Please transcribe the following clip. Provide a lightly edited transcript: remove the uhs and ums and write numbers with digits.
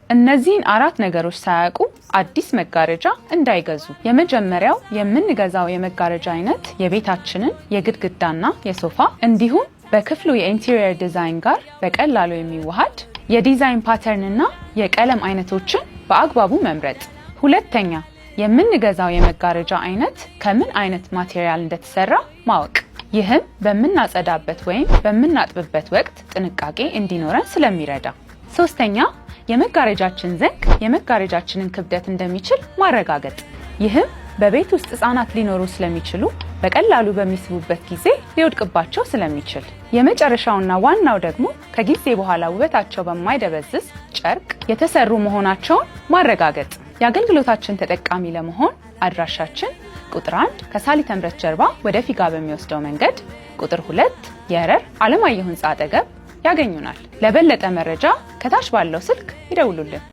እነዚህን አራት ነገሮች ሳያውቁ አዲስ መጋረጃ እንዳይገዙ። የመጀመሪያው፣ የምንገዛው የመጋረጃ አይነት የቤታችንን የግድግዳና የሶፋ እንዲሁም በክፍሉ የ interior design ጋር በቀላሉ የሚዋሃድ የ design pattern ና የቀለም አይነቶችን በአግባቡ መምረጥ። ሁለተኛ፣ የምንገዛው የመጋረጃ አይነት ከምን አይነት material እንደተሰራ ማወቅ። ይህም በምናጸዳበት ወይም በምናጥብበት ወቅት ጥንቃቄ እንዲኖረን ስለሚረዳ። ሶስተኛ፣ የመጋረጃችን ዘንግ የመጋረጃችንን ክብደት እንደሚችል ማረጋገጥ። ይህም በቤት ውስጥ ሕፃናት ሊኖሩ ስለሚችሉ በቀላሉ በሚስቡበት ጊዜ ሊወድቅባቸው ስለሚችል። የመጨረሻውና ዋናው ደግሞ ከጊዜ በኋላ ውበታቸው በማይደበዝዝ ጨርቅ የተሰሩ መሆናቸውን ማረጋገጥ። የአገልግሎታችን ተጠቃሚ ለመሆን አድራሻችን ቁጥር 1 ከሳሊተ ምሕረት ጀርባ ወደ ፊጋ በሚወስደው መንገድ፣ ቁጥር 2 የረር አለማየሁ ህንፃ አጠገብ ያገኙናል። ለበለጠ መረጃ ከታች ባለው ስልክ ይደውሉልን።